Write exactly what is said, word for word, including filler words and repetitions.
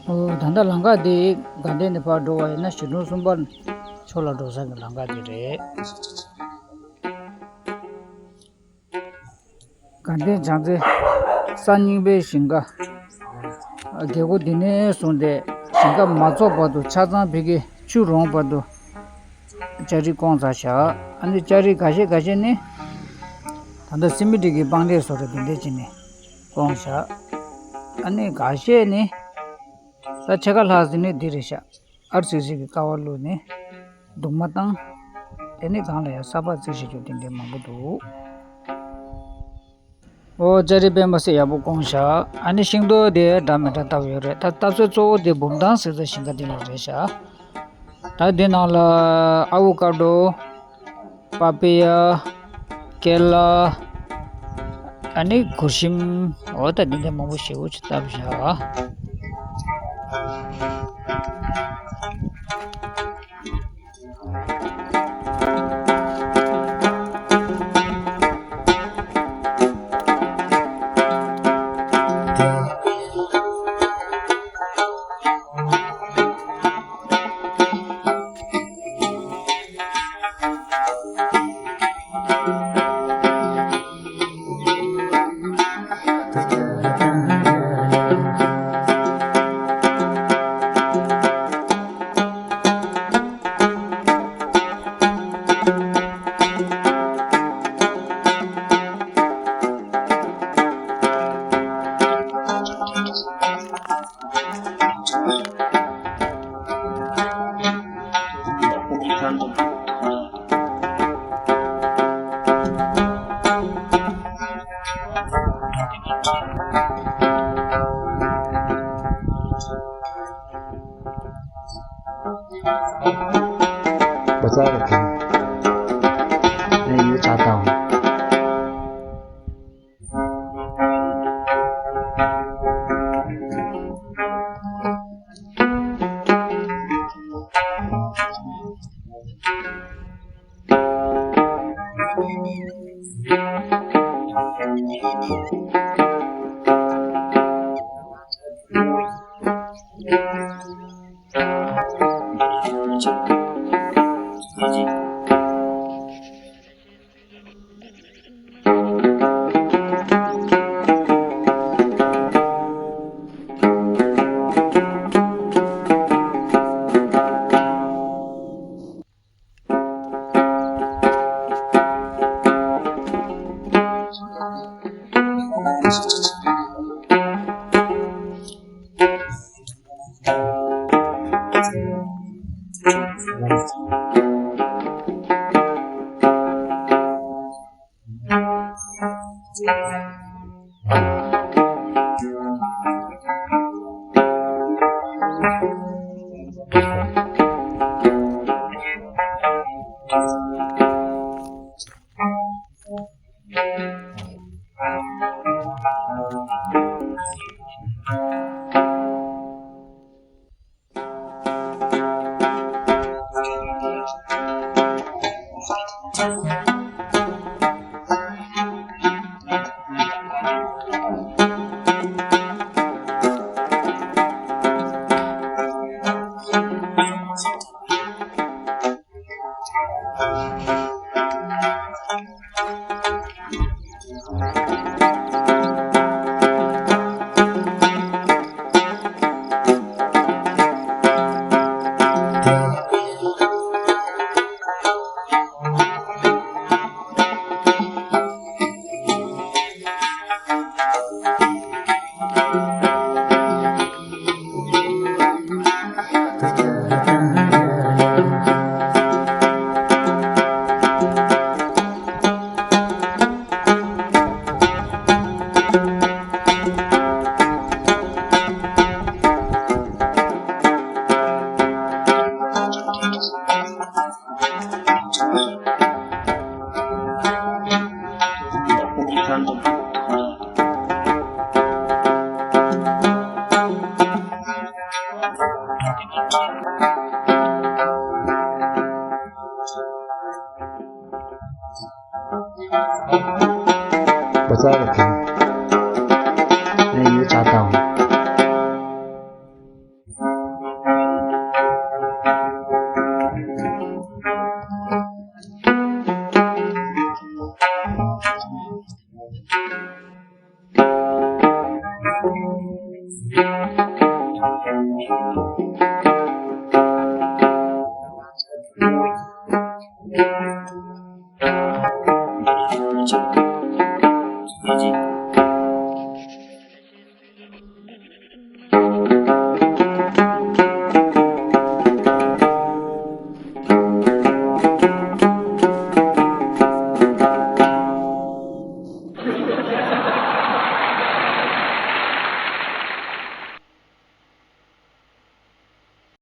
ཨོ། ད་ལྟ་ལམ་ཁ་འདི་དགའ་ལྡན་ནས་ཕར་འགྲོ་བ་ཡིན་ན་གཞིས་གྲོང་གསུམ་པ་ཕྱོགས་ལ་འགྲོ་ས་གི་ལམ་ཁ་འདི་རེད། དགའ་ལྡན་བྱང་རྩེ་ས་རྙིང་པའི་ཞིང་ཁ། རྒྱལ་སྒོ་འདི་ནས་བཟུང་སྟེ་ཞིང་ཁ་མ་རྫོགས་བར་དུ་ཆ་ཚང་ཕ་གི་ཆུ་རོང་བར་དུ་ལྕགས་རི་བསྐོངས་ཚར་བཞག་ཨ་ནི་ལྕགས་རི་འགའ་ཤས་འགའ་ཤས་ནི་ད་ལྟ་སི་མི་ཊི་གི་སྤང་ཐང་བཟོ་འདྲ་དེ་འདྲས་བྱས་ནས་བསྐོངས་བཞག་ཨ་ནི་འགའ་ཤས་ནི་ད་ཕྱེད་ཀ་ལྷག་ཟིན་ནི་འདི་རེད་ཤག་ཨར་ཚིག་ཚིག་གི་ཀ་བ་བླུགས་ནས་རྡུང་མ་བཏང་། དེ་ནི་སྒང་ལ་ཡང་ས་ཕག་རྩིག་བྱེད་རྒྱུ་དེ་འདྲས་མང་པོ་འདུག་ཨོ། ལྕགས་རི་དཔེ་མི་སྲིད་ཡག་པོ་བསྐོངས་ཤག་ཨ་ནི་ཤིང་ཏོག་དེ་འདྲ་མི་འདྲ་བཏབ་ཡོད་རེད། ད་བཏབ་ས་གཙོ་བོ་དེ་བུམ་ཐང་ཟེར་ས་ཞིང་ཁ་དེ་ལ་རེད་ཤག་ད་དེ་ནང་ལ་ཨ་བོ་ཀ་ཌོ། པ་པི་ཡ། ཀེ་ལ། ཨ་ནི་གུར་ཤིམ། འོ་ད་དེ་འདྲ་མང་པོ་ཞེ་པོ་ཅིག་བཏབ་ཤག་བ་ཚ་རེད་དེ། ངས་ཡོད་ཆ་དང་།